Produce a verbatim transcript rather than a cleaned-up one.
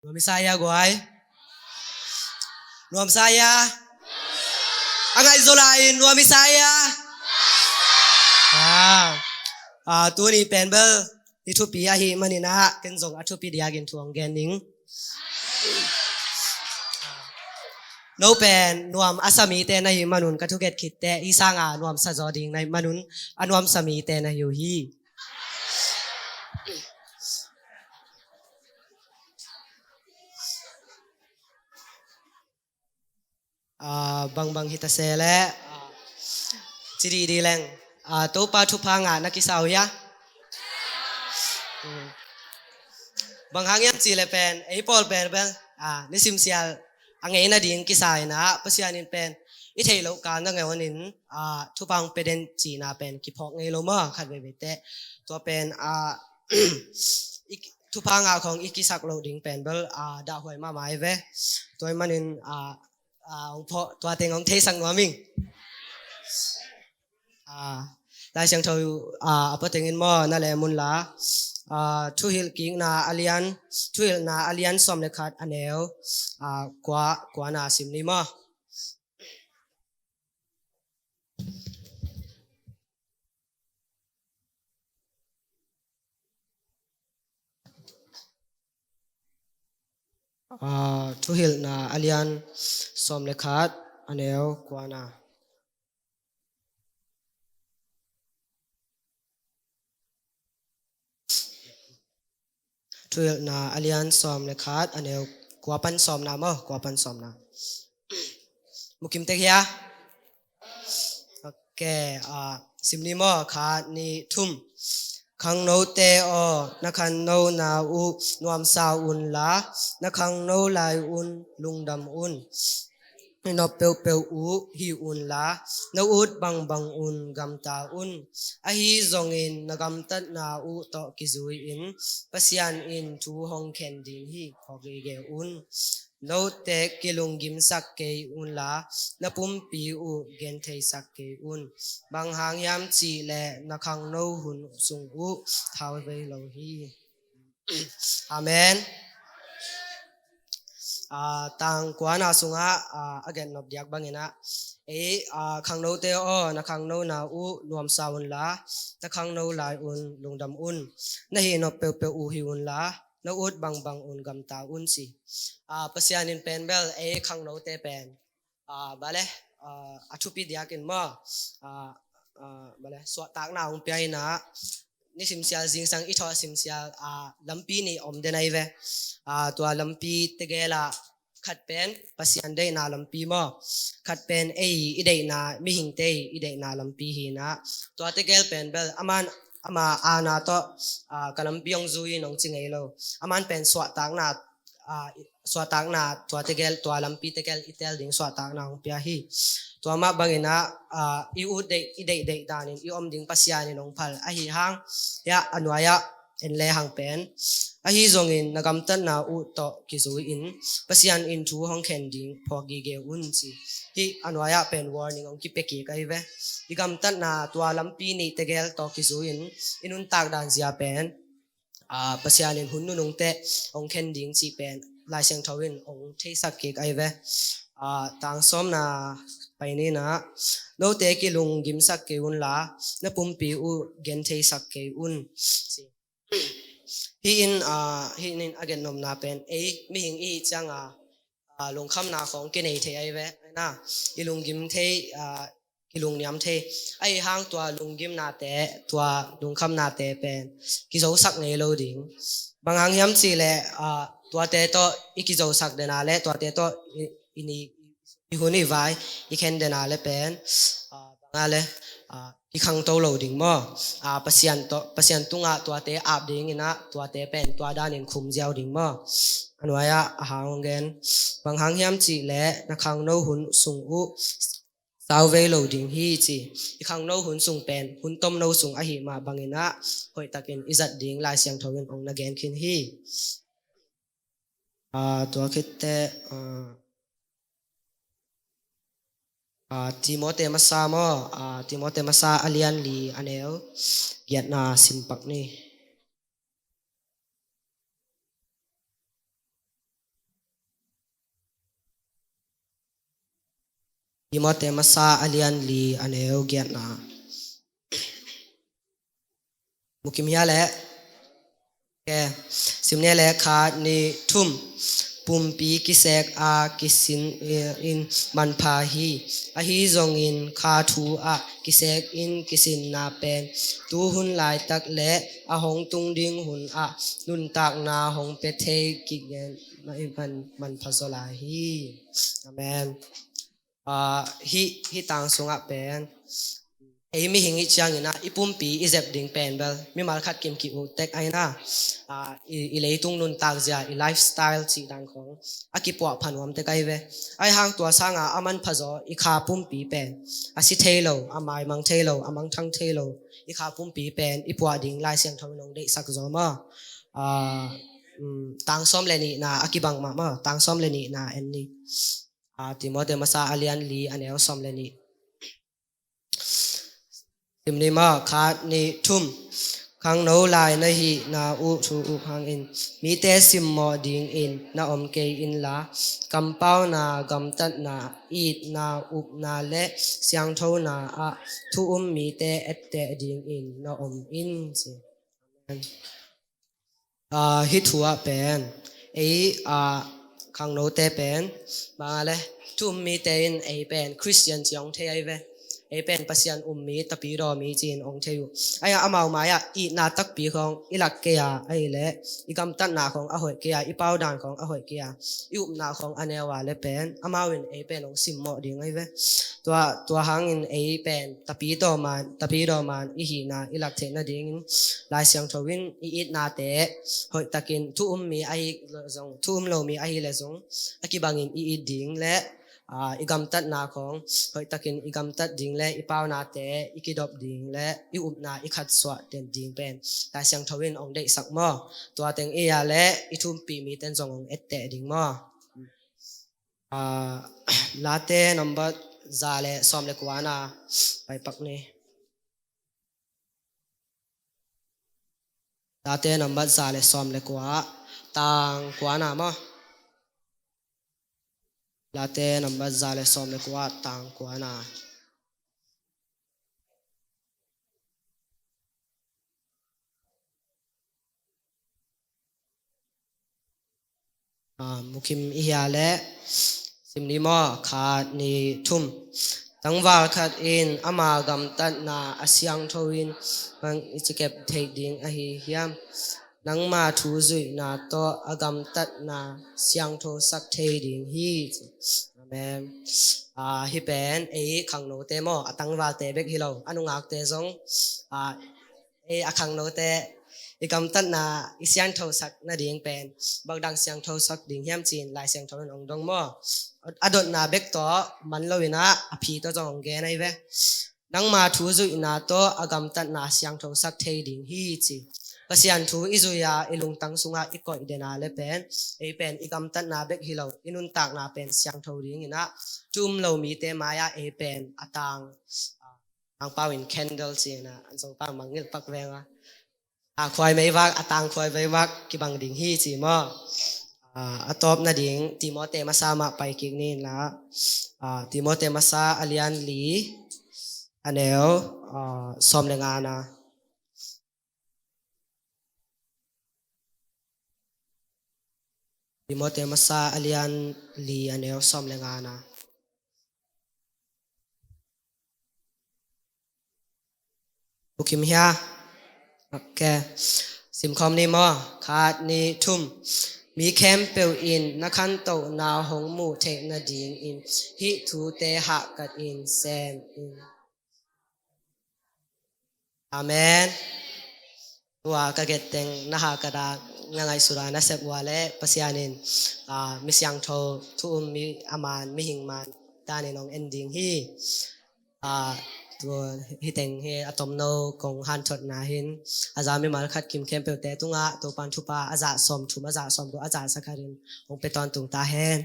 Nuam i sa hia guai? Nuam sa hia? A ngaih zaw lai-in nuam i sa hia? Ah, ah, tuni pen bel ni thupi ahih manin ah ken zong a thupi diakin thu hong gen ning. No pen nuam a sa mite na hih manun ka thugen khit teh hih sanga nuam sa zaw ding na hih manun a nuam sa mite na hi uh hi. Ah, bangbang hi ta se leh, ah, ci didi leng, ah, Topa thupha ngah na kisa uh hia? Hmm. Bang hang hiam cih leh pen ei pawl pen pen, ah, nisim sial a ngei nading kisa in ah Pasian in pen i theih loh kal nangawn in, ah, thupha hong pia den cihna pen kiphawk ngei lo maw, khat veivei teh. Tua pen, ah, i thupha ngah khawng i kisak loh ding pen bel, ah, dahhuai mahmah hi ve. Tua hih manin, ah, ah, hong phawk, tua teng hong theisak nuam ing. Ah, Lai Siangtho, ah, a pua tengin maw na lem un la, ah, Thuhilhkikna a lian, Thuhilhna a lian sawm le khat a neu, ah, kua, kuana sim ni maw. Ah, Thuhilhna a lian sawm le khat a neu kuana. Thuhilhna a lian sawm le khat a neu kua pan sawmna maw, kua pan sawmna. Mukim tek hia? Ok, ah, sim ni maw, khat, nih, thum. Khangnote aw, na khannona uh nuamsa un la, na khangno lai un lungdam un. I nop peuhpeuh uh hi un la, na ut bangbang un gamta un. Ahi zongin na gamtatna uh tawh kizui-in Pasian in thu hong khen ding hi, phawk gige un. Note kilunggimsak kei un la, na pumpi uh gentheisak kei un. Bang hang hiam cih leh na khangno hun sung uh thau vei lo hi. Amen. Ah, tang kuana sungah, ah, a gen nop diak bangin ah, ei, ah, khangnote aw, na khangnona uh nuamsa un la, na khangno lai un lungdam un. Na hih nop peuhpeuh uh hi un la, na ut bangbang un gamta un ci. Ah, Pasian in pen bel ei khangnote pen, ah, bale, ah, a thupi diakin maw, ah, ah, bale, suahtakna hong pia in ah, nisim sial zingsang i thawh sim sial, ah, lampi nih om den ahi ve. Ah, tua lampi tegel ah khat pen Pasian deihna lampi maw, khat pen ei i deihna, mihingte i deihna lampi hi in ah, tua tegel pen bel aman, ama aana tawh, ah, ka lampi hong zui in hong ci ngei lo. Aman pen suahtakna, ah, suahtakna tua tegel, tua lampi tegel i tel ding suahtakna hong pia hi. Tua mah bangin ah, ah, i ut deih, i deihdeih danin i om ding Pasian in hong phal. Ahi hang, hiah a nuai-ah en le hang pen, ahi zongin na gamtatna uh tawh kizui-in Pasian in thu hong khen ding phawk gige un ci. Hih a nuai-ah pen warning hong kipia kik ahi ve. I gamtatna tua lampi nih tegel tawh kizui-in i nuntak dan zia pen, ah, Pasian in hun nunung teh hong khen ding cih pen Lai Siangtho in hong theisak kik ahi ve. Ah, tang sawmna pai ni in ah, note kilunggimsak kei un la, na pumpi uh gentheisak kei un ci. Hih in, ah, hih in a gen nopna pen ei mihing i hih ciangin, ah, lungkhamna khawng kinei thei ahi ve. Na, i lunggim thei, ah, i lungniam thei. Ahi hang tua lunggimnate, tua lungkhamnate pen kizosak ngei lo ding. Bang hang hiam cih leh, ah, tuate tawh i kizosak den a leh, tuate tawh i, i ni, i hun i vai i khen den a leh pen, ah, bang a leh, ah, i khangto lo ding maw. Ah, Pasian tawh, Pasian tungah tuate ap dingin ah, tuate pen tua danin khum ziau ding maw. A nuai-ah a hang hong gen. Bang hang hiam cih leh na khangno hun sung uh sau vei lo ding hi ci. I khangno hun sung pen hun tomno sung ahi mah bangin ah hoihtakin i zat ding Lai Siangtho in hong na gen khin hi. Ah, tua khit teh, ah, ah, Timote masa maw, ah, Timote masa a lian li a neu giatna sim pak ni. Timote masa a lian li a neu giatna. Mukim hia le ke sim ne le khat ni thum. Pumpi kisek a kisin in manpha hi. Ahi zongin kha thu ah kisek in kisinna pen tuhun laitak le a hong tung ding hun ah nuntakna hong pia thei kigen man, manpha zaw lai hi. Amen. Ah, hih, hih tang sungah pen ei mihing ih ciangin ah i pumpi i zep ding pen bel mimal khat kim ki-uk tek ahi na, ah, i, i leitung nuntak zia, i lifestyle cih dan khong a kipuah pha nuam tek ahi ve. Ahi hang tua sanga a manpha zaw i kha pumpi pen a si thei lo, a maimang thei lo, a mangthang thei lo i kha pumpi pen i puah ding Lai Siangtho in hong deihsak zaw maw. Ah, um, tang sawm le nihna a kibang mah maw, tang sawm le nihna en ni. Ah, Timote masa a lian li a neu sawm le nih. Sim ni maw, khat ni thum. Khangno lai na hihna uh thu uk hangin mite simmawh dingin na om kei inla, kampauna, gamtatna, itna, upna le siangthona ah thu um mite etteh dingin na om in ci. Amen. Ah, hih thu ah pen ei, ah, khangnote pen bang a le thu um mite in ei pen Christian ci hong thei ahi ve. Ei pen Pasian um mi, tapidaw mi ci-in hong thei uh. Ahi a amau mai-ah itna takpi khong i lak kei a, ahi le i gamtatna khong a hoih kei a, i paudan khong a hoih kei a, i upna khong a neu a le pen amau in ei pen hong simmawh ding ahi ve. Tua, tua hangin ei pen tapidaw man, tapidaw man i hihna i lak theih nadingin Lai Siangtho in i itnate hoihtakin thu um mi ahi zong, thu um lo mi ahi le zong a kibangin i it ding le, ah, i gamtatna khong hoihtakin i gamtat ding le i paunate i kidop ding le i upna i khatsuah den ding pen Lai Siangtho in hong deihsak maw. Tua teng i a le i thu umpi miten zong hong etteh ding maw. Ah, Late nambat za le sawm le kuana pai pak ni. Late nambat za le sawm le kua, tang kuana maw. Late nambat za le sawm le kua, tang kuana. Ah, mukim i hia le sim ni maw, khat ni thum. Tangval khat in ama gamtatna a siangtho in bang i ci kep theih ding ahi hiam? Nangma thu zuihna tawh a gamtatna siangtho sak thei ding hi. Amen. Ah, hih pen ei khangnote maw, a tangvalte bek hi lo, a nungakte zong, ah, ei a khangnote i gamtatna i siangthosak nading pen bang dang siangthosak ding hiam ci-in Lai Siangtho in hong dong maw. A dotna bek tawh man lo in ah a phi tawh zong hong gen ahi ve. Nangma thu zuihna tawh a gamtatna siangthosak thei ding hi ci. Pasian thu i zui a i lungtang sungah i koih den a le pen ei pen i gamtatna bek hi lo, i nuntakna pen siangtho ding in ah thu um lo mite mai-ah ei pen a tang, ah, Mangpau in candle ci-in ah, an Zongpau in mangngilh pak veng a, a khuai meivak, a tang khuai meivak kibang ding hi ci maw. Ah, a tawp nading Timote masa mah pai kik ni in la, ah, Timote masa a lian li a neu, ah, sawm le ngana. Timote masa a lian li a neu sawm le ngana. Mukim hia? Ok. Simkhawm ni maw? Khat, ni, thum. Mi khempeuh in na khantohna hong muh theih nadingin hih thute hahkat in sem in. Amen. Tua ka getteng na hahkat a, na ngaihsut a, na sep uh a le Pasian in, ah, mi siangtho, thu um mi a man, mihing man danin hong en ding hi. Ah, tua hih teng hi a tomno kong hanthotna hin a za mimal khat kim khempeuhte tungah Topan thupha a zah sawm thum, a zah sawm kua, a zah sa khat in hong pia tawntung ta hen.